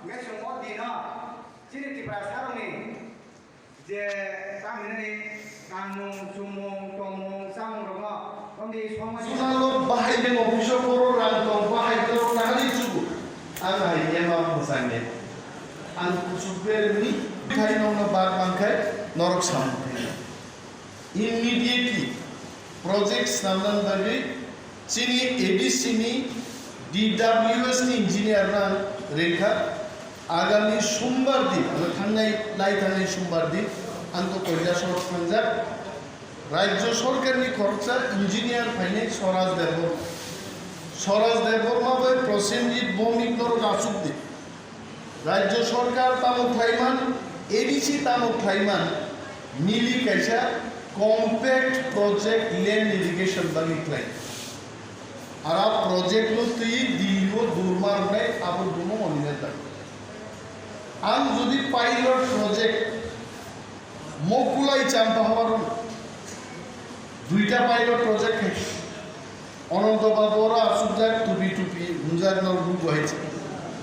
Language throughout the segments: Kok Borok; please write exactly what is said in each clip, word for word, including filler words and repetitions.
Mesongo dino chini Tiprasarokni je tamo hinani kanmung, chumung, tongmung, chamungrokno tongdi somoi. Sunalo bahai beng office-o borok rang tong, bahai borok nahari chubu. Ang hai ema mwchangya. Ang kuchuk beremni bithai nokno bak mankhe norok samung thangya. Immediately project snamnani bagwi chini A D C ni D W S ni engineer no ang rengkha. Agami Sombar din, ano thangnai, lai thangnai Sombar din ang to Kailasor thangjak. Rajya Sorkar ni khoroksa engineer phainai Swaraj Debbarma. Swaraj Debbarma bai Prosenjit Bhowmik norok achuk di. Rajya Sorkar tamo khlaiman, A D C tamo khlaiman, mili kaisa compact project land irrigation bagwi khlai. Ara project no twi Delhi o durma rwnai abo dumo monina da. Ang jodi pilot project Mokulai Champahawar duita pilot project khai. Ononto Babu oro asukjak tupi tupi hunjak no ruk bahai se.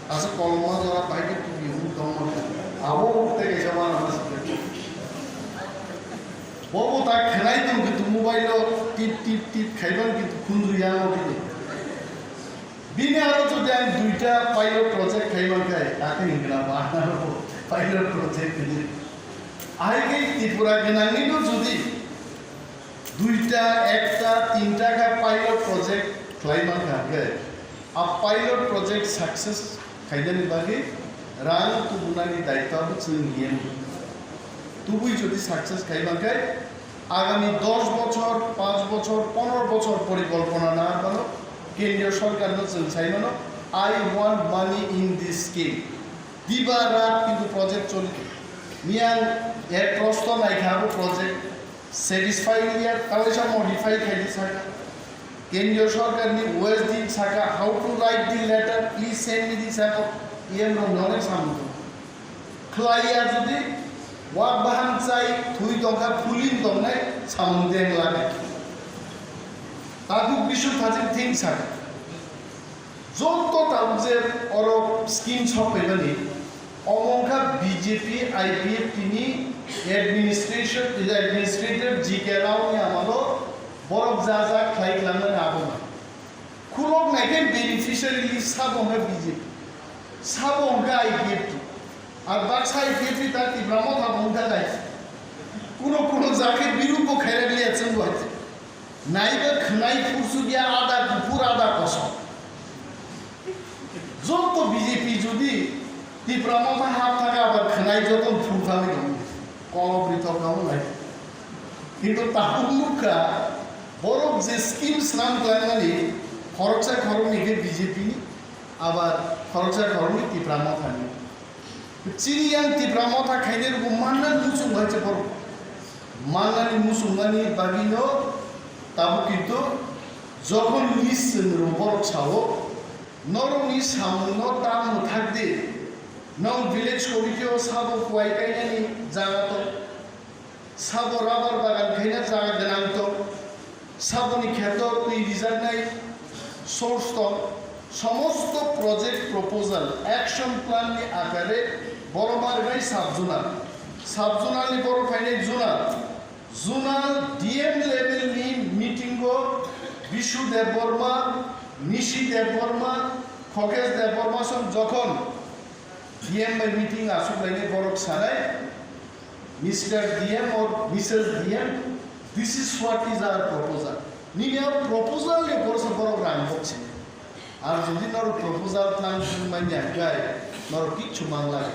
Asa koloma jora bahai ke tupi hun tongma. Abo tei kaisa wana ma sukjak. Bobo ta khnai tong kitu mobile o tip tip tip khaiban kitu khunju yang o kini. Bini aro jodi ang duita pilot project khai mankhai, ake hingla ba pilot project kini. Ahai ke Tripura gwnangni no jodi duita, ekta, tinta kha pilot project khlai mankha hwnkhe, a pilot project success khainani bagwi rang tubunani daitwa bo chwng niyam. Tubui jodi success khai mankhe, agami dos bochor, panch bochor, pondro bochor porikolpona na phano kendriyo sorkar no chwng sai mano, "I want money in this scheme." Diba rat kintu project choli. Miyang ek prosto naikha abo project satisfy liya, kaisa modify khaidi saka. Kendriyo sorkar ni O S D saka, "How to write the letter, please send me the saka." E M rok no samung. Khlaiya jodi wak baham chai, thui tongkha, phulin tongnai, samung deng lage. Takhuk bisu thajin thing saka. Joto tabuk je oro scheme sok phaimani, omo wngkha B J P I P F T ni administration, administrator G K Rao ni amalo borok ja ja khlai klangnani abo ma. Khulok naikhe beneficiary list sabo wngkha B J P, sabo wngkha I P F T. Ar baksa I P F T ta Tipra Motha bo wngkha nai. Kuno kuno jakhe biruk bo khairak liya chwng bo hai. Naiba khwnai phursukya ada kuphur ada kosom. Joto B J P jodi Tipra Motha hap thaka abar khwnai joto phur thangwi tongo. Kolok rithok kamo nai. Kintu tabuk nukha borok je scheme swnam khlaimani khoroksa khoroknwi khe B J P ni abar khoroksa khoroknwi Tipra Motha ni. Chini yang Tipra Motha khainai rwgo manna muchung bai se borok. Mannani muchungmani bagwino tabuk kintu jokhon list chwng rw borok sao, norokni samungno ta mwthak di, nong village committee o sabo kuai kainani jaga tong. Sabo rubber bagan khaina jaga gwnang tong, saboni kheto twi rijaknai source tong, somosto project proposal action plan ni akare borok ma rwnai sub zonal, sub zonal ni borok phainai zonal, zonal D M level ni meeting o Bishu Debbarma, Nishi Debbarma, Khokesh Debbarma song jokhon D M bai meeting aswk lainai borok sanai, "Mister D M or Missus D M, this is what is our proposal." Nini a proposal ni borok se borok rang bok sini. Ar jodi norok proposal tlang thang manya hwnkhe norok kichu manglai.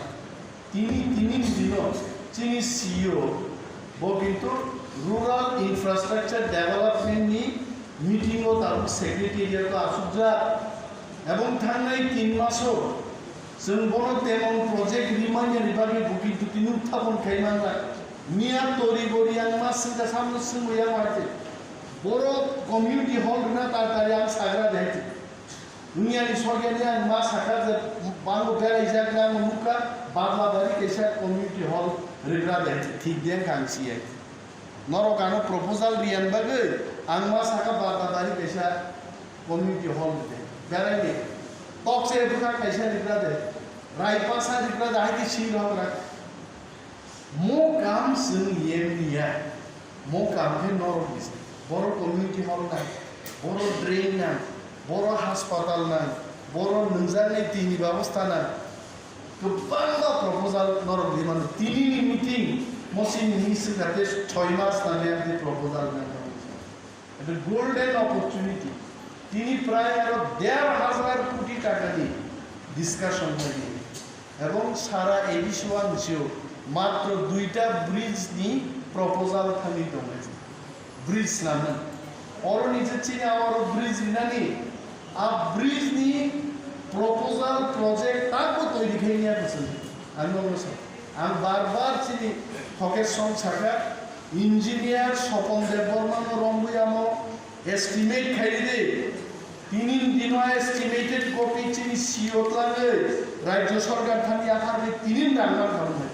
Tini, tini dino chini C E O bo kintu Rural Infrastructure Development ni meeting o tabuk secretariat o asukjak. Ebong thangnai tin maso chwng bono temon project rimanya ni bagwi buki duki nuk thapon khai manna. Miya tori gori ang ma singka samno singwi ang waite. Borok community hall rina ta ta yang sagra de haite. Dunia ni sogya ni ang ma sakha je bango berai jak na ang nukha Badla bari kaisa community hall rigra de haite. Thik de ang kang si haite. Norok ano proposal riyan bagwi ang ma saka Badla bari kaisa community hall de berai de. Tok se bwkha kaisa rigra de. Rai pasa rikra dahai ke sing rok rai. Mo kam sing yem niya. Mo kam ke norok bisa. Boro community hall nang. Boro drain nang. Boro hospital nang. Boro nungjaknai tini babosta nang. Kwbangma proposal norok rimano. Tini ni meeting mo sini ni swkate choi mas nang ya proposal nang. Ede golden opportunity. Tini prai aro der hazar koti taka ni discussion nai. Ebong sara A D C o ang sio matro duita bridge ni proposal thangwi tongnai. Bridge swnamnai. Oro ni je chini aro bridge rinani, a bridge ni proposal project tako toiri khai niya kosong. Ang nokno sa. Ang bar bar chini Hokesong saka, engineer Sopon Debbarma no romwi amo estimate khai di. Tinin dino estimated copy chini C O tlangwi Rajya Sarkar thani yakarwi tinin rang man khamnai.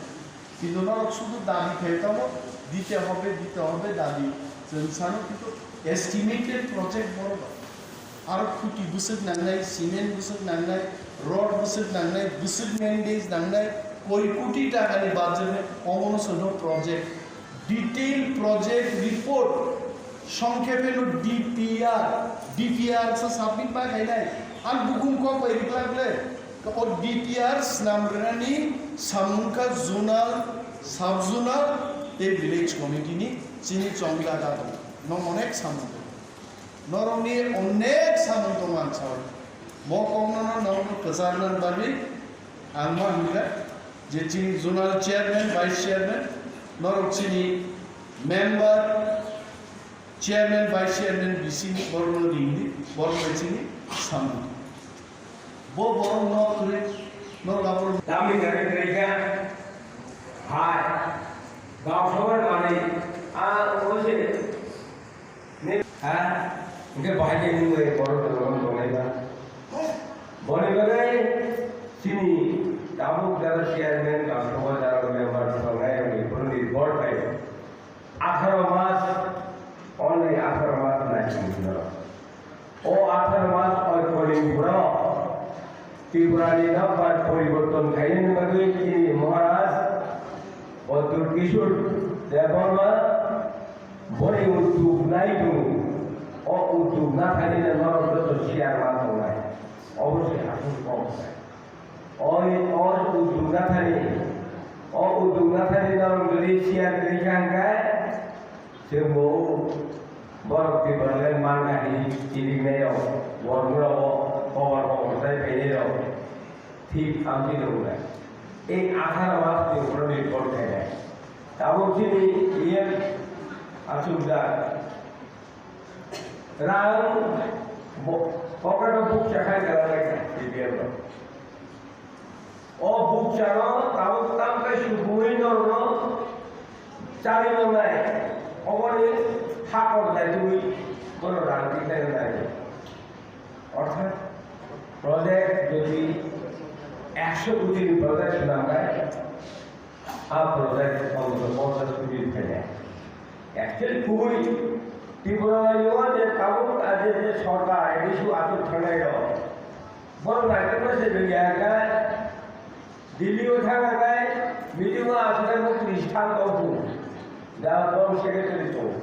Kintu norok sudu dabi khai tamo, dite hobe, dite hobe dabi. Chwng sano kintu estimated project borok. Aro khuti bwswk nangnai, cement bwswk nangnai, rod bwswk nangnai, bwswk main base nangnai, koi koti takani budget ni omono sono project. Detail project report, songkhepe no D P R, D P R sa submit ma khainai, ang bukhung kok bai riklak le, o D P R swnam rwnani samung kha zonal, sub zonal tei village committee ni chini chongwi laga tongo. No onek samung tongo. Norokni onek samung tongo ang sao. Mo kokno no norokno kwcharna bagwi ang ma hwnkha je chini zonal chairman, vice chairman, norok chini member, chairman, vice chairman, B C ni borokno ringdi, borok bai chini samung. Bo borok no kwrwi norok abo. Tamni gari kwrwi kha hai. Gausabar manwi a obo se. Ha? Hingke bahai khe nung bai borok rok tongnai ba. Boni bagwi chini tabuk jara chairman, Rajya Sabha jara member tongnai rokni phuru nirbhor khai. Atharo mas, only atharo mas nai chini norok. O atharo mas oi polling buro Tripura ni number poriborton khaina bagwi chini Maharaj Pradyut Kishore Debbarma boni uddog nai tongo. O uddog nathani no norok joto chairman tongnai. Obo se asol kok. Oi, o uddog nathani, o uddog nathani norok jodi chair kwrwi kha hwnkhe, chwngbo borok Tipraland mangkha hinwi chirignai rok, borok rok kobar kobar sai phainai rok thik amtwi rok wngnai. Ei atharo mas ni ulo ni report khainai. Tabuk chini E M achukjak. Rang bo-, pocket o bukcha khai jalai kha, B P L rok. O bukcha no tabuk tam khe subui norok no chari manai. Oboni hakor dai twi bono rang tikhlai nai. Orthat project jodi ekso koti ni project swnam khai, a project onto ponchash koti phainai. Actually, kubui Tripura rajyo je tabuk aje je sorkar, A D C o aswk thangnai rok, borok naitokma se rwya kha, Delhi o thangna khai, meeting o aswk khai bo tris thang tong phu, da bom secretary tong.